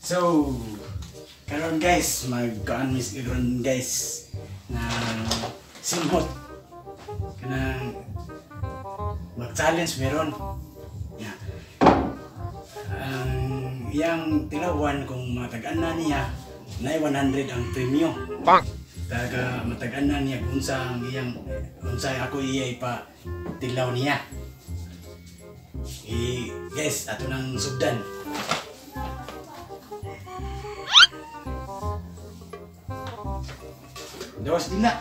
So, karon guys, magkaan mis karon guys na simhot kanang mag-challenge meron. Ya. Ang iyang tilawan kung matag-an na niya, na 100 ang premyo. Taga matag-an na niya kung unsa ang iyang unsa ako iya ipa tilaw niya. I guys, ato nang sugdan. Dos din na.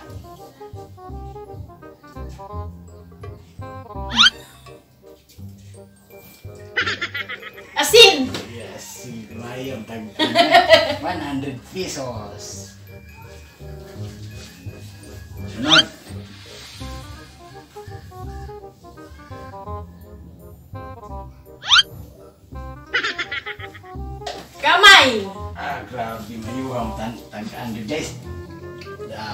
Asin! Yes, mayo tag 100 pesos. Sunod. Kamay! Ah, grabe mayo ang tag 100 guys.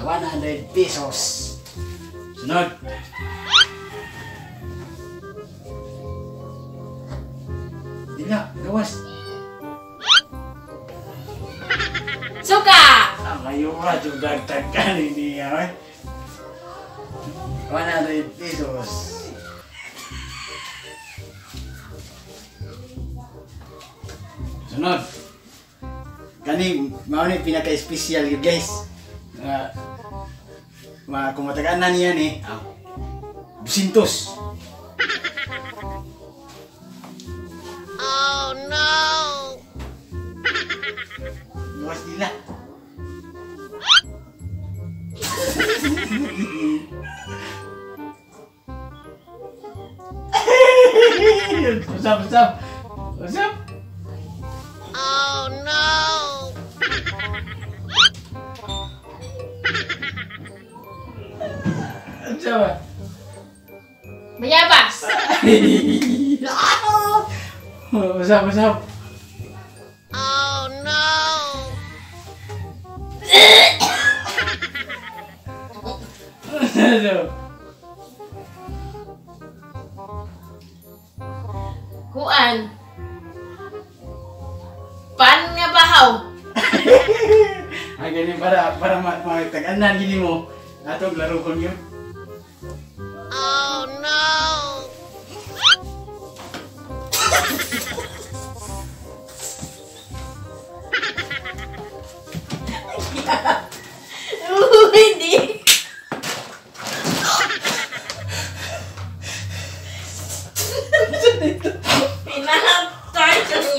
100 pesos. Sunod. Dila, gawas. Suka! Ah, mayo ka, dagdag niya, eh. 100 pesos. Sunod. Kani, mao ni pinaka-special yun, guys. Kung matagaan na niya ni, 200. Oh no! Bukas nila. Usap, usap. Usap. Oh no! Usap. Bayabas. Usap, usap. Oh no! Kuan. Pan nga bahaw. Ay, ganyan para matag-anan gini mo. Atong laro kon yun. Oh no! Hindi. Pinatay ka. Pinatay.